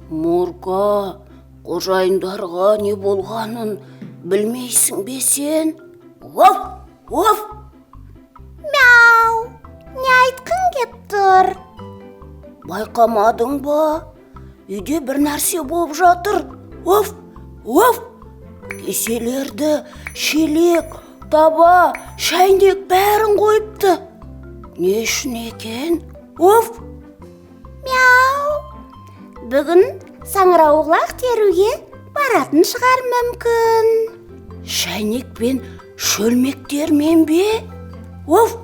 Мурка, қожайындарға не болғанын білмейсің бе сен? Оф, оф! Мяу! Не айтқың кеп тұр? Байқамадың ба? Үйде бір нәрсе болып жатыр. Оф, оф! Кеселерді, шелек, таба, шәйнек бәрін қойыпты. Не үшін екен? Оф! Мяу! Бүгін саңырауқұлақ теруге баратын шығар мүмкін. Шәйнек пен шөлмектермен бе? Оф!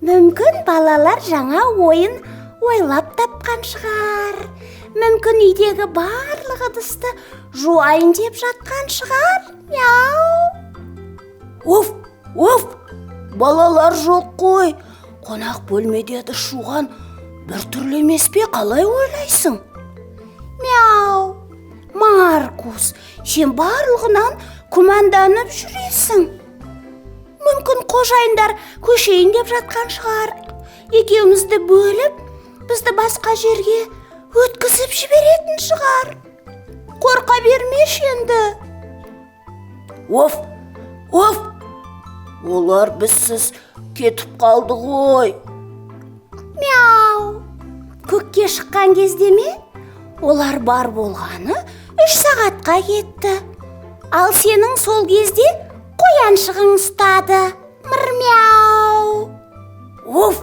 Мүмкін балалар жаңа ойын ойлап тапқан шығар. Мүмкін үйдегі барлық ыдысты жуайын деп жатқан шығар. Мяу! Оф, оф! Балалар жоқ қой. Қонақ бөлмеде ыдыс жуған бір түрлі емес пе, қалай ойлайсың? Мяу! Маркус, сен барлығынан күмәнданып жүресің. Мүмкін қожайындар көшейін деп жатқан шығар. Екеумізді бөліп, бізді басқа жерге өткізіп жіберетін шығар. Қорқа бермеші енді. Оф, оф! Олар бізсіз кетіп қалды ғой. Мяу! Көкке шыққан кезде ме? Олар бар болғаны 3 сағатқа кетті. Ал сенің сол кезде қояншығың ұстады. Мырмяу! Оф,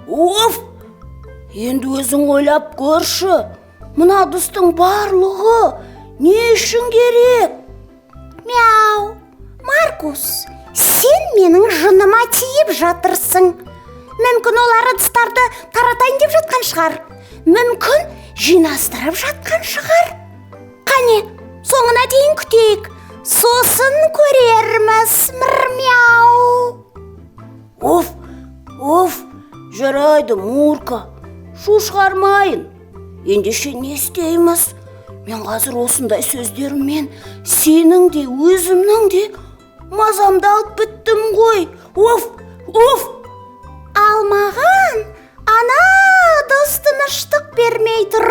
оф! Енді өзің ойлап көрші. Мына ыдыстың барлығы не үшін керек? Мяу! Маркус, сен менің жыныма тиіп жатырсың. Мүмкін олар ыдыстарды таратайын деп жатқан шығар. Мүмкін жинастырып жатқан шығар. Қане, соңына дейін күтейік. Сосын көрерміз. Мырмяу! Оф, оф, жарайды, Мурка, шу шығармайын. Ендеше не істейміз? Мен қазір осындай сөздеріммен сенің де, өзімнің де мазамды алып біттім ғой. Оф, оф! Ал маған ана ыдыс тыныштық бермей тұр.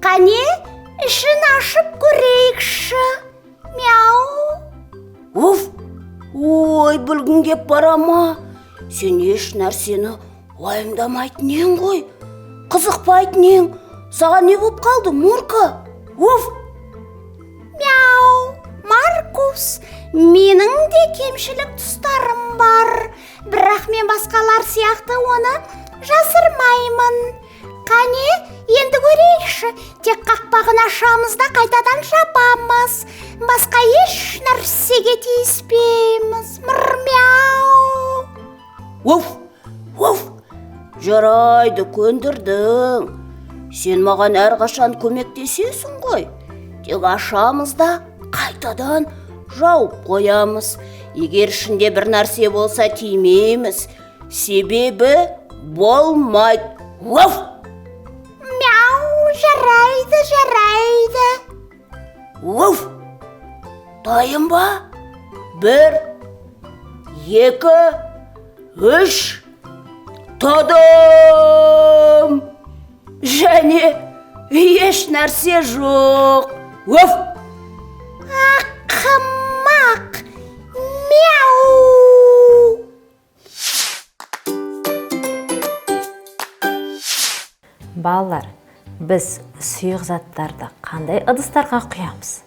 Қане, ішін ашып көрейікші. Мяу! Оф! Ой, білгің кеп бара ма? Сен еш нәрсені уайымдамайтын ең ғой. Қызықпайтын ең. Саған не болып қалды, Мурка? Оф! Мяу! Маркус, менің де кемшілік тұстарым бар. Бірақ мен басқалар сияқты оны жасырмаймын. Қане, енді көрейікші. Тек қақпағын ашамыз да қайтадан жабамыз. Басқа еш нәрсеге тиіспейміз. Мырмяу! Оф! Оф! Жарайды, көндірдің. Сен маған әрқашан көмектесесің ғой. Тек ашамыз да қайтадан жауып қоямыз. Егер ішінде бір нәрсе болса тимейміз. Себебі болмайды. Оф! Мяу, жарайды, жарайды. Оф! Дайын ба? 1, 2, 3. Та-дам! Және еш нәрсе жоқ. Оф! Ақымақ! Мяу! Балалар, біз сұйық заттарды қандай ыдыстарға құямыз?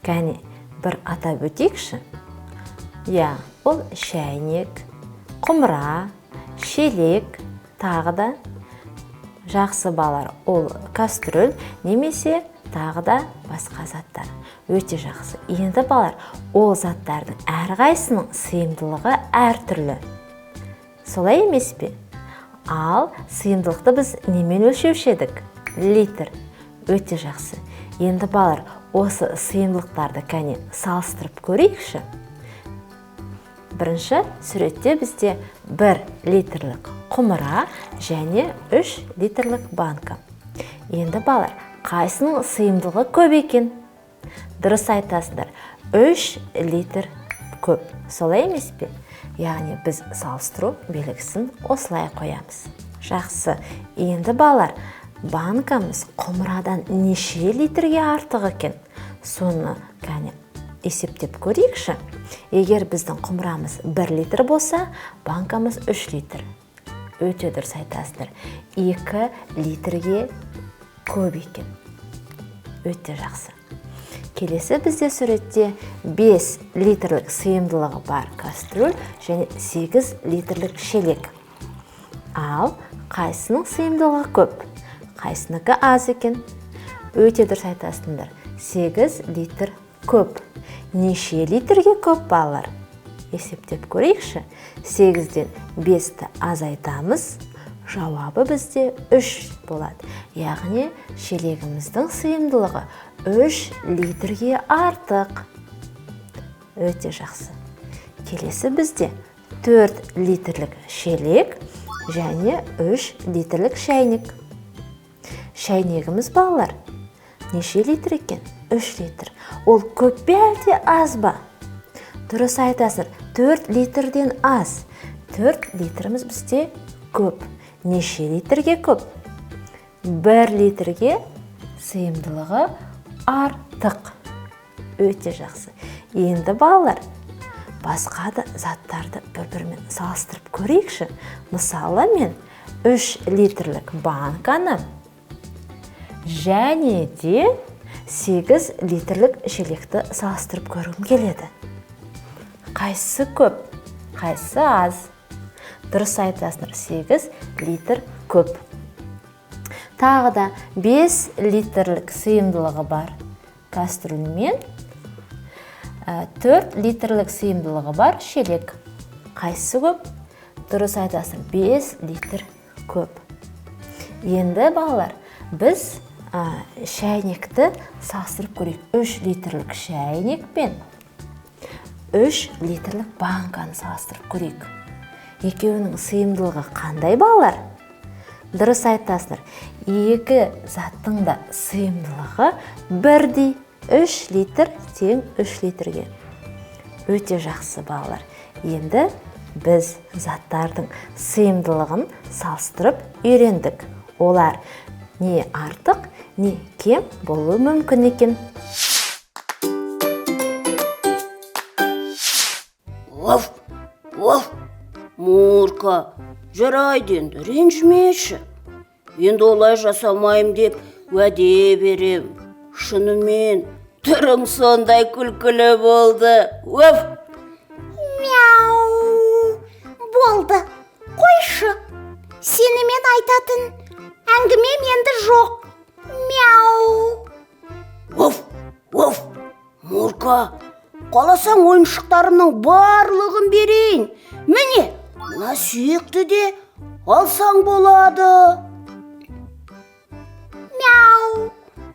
Кәне, бір атап өтейікші. Иә, ол шәйнек, құмыра, шелек, тағы да. Жақсы балалар, ол кастрюль немесе тағы да басқа заттар. Өте жақсы. Енді балалар, ол заттардың әрқайсының сыйымдылығы әртүрлі. Солай емес пе? Ал сыйымдылықты біз немен өлшеуші едік? Литр. Өте жақсы. Енді балалар, осы сыйымдылықтарды кәне салыстырып көрейікші. Бірінші суретте бізде 1 литрлік құмыра және 3 литрлік банка. Енді балалар, қайсының сыйымдылығы көп екен? Дұрыс айтасыңдар, 3 литр көп. Солай емес пе? Яғни біз салыстыру белгісін осылай қоямыз. Жақсы. Енді балалар, Банкамыз құмырадан неше литрге артық екен? Соны кәне есептеп көрейікші. Егер біздің құмырамыз 1 литр болса, банкамыз 3 литр. Өте дұрыс айтасыздар. 2 литрге көп екен. Өте жақсы. Келесі бізде суретте 5 литрлік сыйымдылығы бар кастрюль және 8 литрлік шелек. Ал қайсының сыйымдылығы көп, қайсынікі аз екен? Өте дұрыс айтасыңдар. 8 литр көп. Неше литрге көп, балалар? Есептеп көрейікші. 8-ден 5-ті азайтамыз. Жауабы бізде 3 болады. Яғни шелегіміздің сыйымдылығы 3 литрге артық. Өте жақсы. Келесі бізде 4 литрлік шелек және 3 литрлік шәйнек. Шәйнегіміз, балалар, неше литр екен? 3 литр. Ол көп пе әлде аз ба? Дұрыс айтасыздар, 4 литрден аз. 4 литріміз бізде көп. Неше литрге көп? 1 литрге сыйымдылығы артық. Өте жақсы. Енді балалар, басқа да заттарды бір-бірімен салыстырып көрейікші. Мысалы, мен 3 литрлік банканы және де 8 литрлік шелекті салыстырып көргім келеді. Қайсысы көп, қайсысы аз? Дұрыс айтасыңдар, 8 литр көп. Тағы да 5 литрлік сыйымдылығы бар кастрюль мен 4 литрлік сыйымдылығы бар шелек. Қайсысы көп? Дұрыс айтасың, 5 литр көп. Енді балалар, біз шәйнекті салыстырып көрейік. 3 литрлік шәйнек пен 3 литрлік банканы салыстырып көрейік. Екеуінің сыйымдылығы қандай, балалар? Дұрыс айтасыңдар. Екі заттың да сыйымдылығы бірдей. 3 литр тең 3 литрге. Өте жақсы, балалар. Енді біз заттардың сыйымдылығын салыстырып үйрендік. Олар не артық, не кем болуы мүмкін екен. Оф, оф, Мурка, жарайды енді, ренжімеші. Енді олай жасамаймын деп уәде берем. Шынымен, түрің сондай күлкілі болды. Оф! Мяу! Болды, қойшы. Сенімен айтатын әңгімем енді жоқ. Мяу! Оф, оф, Мурка, қаласаң ойыншықтарымның барлығын берейін. Міне, мына сүйекті де алсаң болады. Мяу!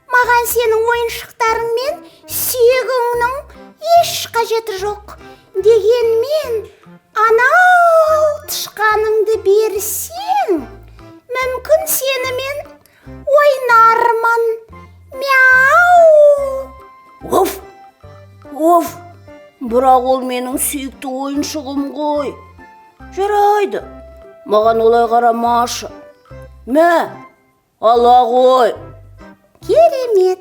Маған сенің ойыншықтарың мен сүйегіңнің еш қажеті жоқ. Дегенмен, анау тышқаныңды берсең, мүмкін сенімен ойнармын. Мяу! Оф! Оф! Бірақ ол менің сүйікті ойыншығым ғой. Жарайды, маған олай қарамашы. Мә, ала ғой. Керемет!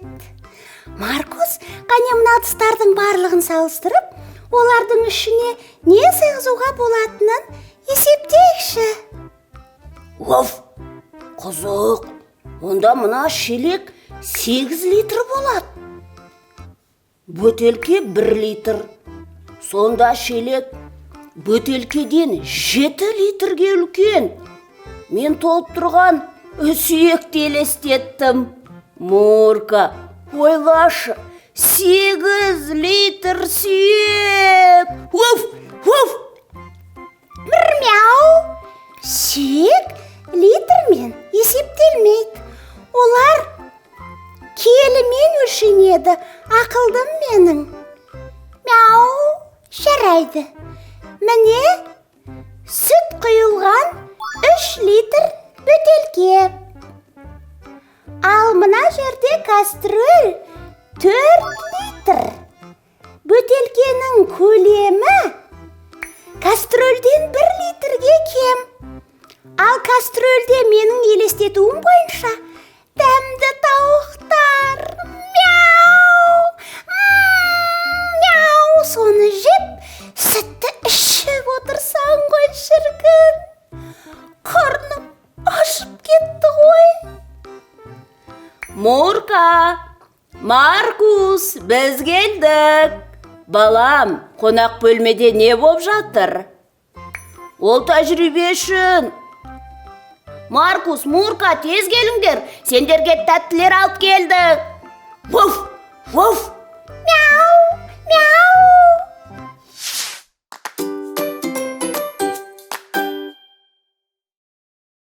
Маркус, қане мына ыдыстардың барлығын салыстырып, олардың ішіне не сыйғызуға болатынын есептейікші. Оф, қызық. Онда мына шелек 8 литр болады. Бөтелке 1 литр. Сонда шелек бөтелкеден 7 литрге үлкен. Мен толып тұрған сүйекті елестеттім. Мурка, ойлашы, 8 литр сүйек! Уф, уф! Мяу! Сүйек литрмен есептелмейді. Олар келімен өлшенеді, ақылдым менің. Мяу, жарайды. Міне, сүт құйылған 3 литр бөтелке. Ал мына жерде кастрюль 4 литр. Бөтелкенің көлемі кастрюльден 1 литрге кем. Ал кастрюльде менің елестетуім бойынша Мурка, Маркус, біз келдік. Балам, қонақ бөлмеде не боп жатыр? Ол тәжірибе үшін. Маркус, Мурка, тез келіңдер. Сендерге тәттілер алып келдік. Вуф, вуф. Мяу, мяу.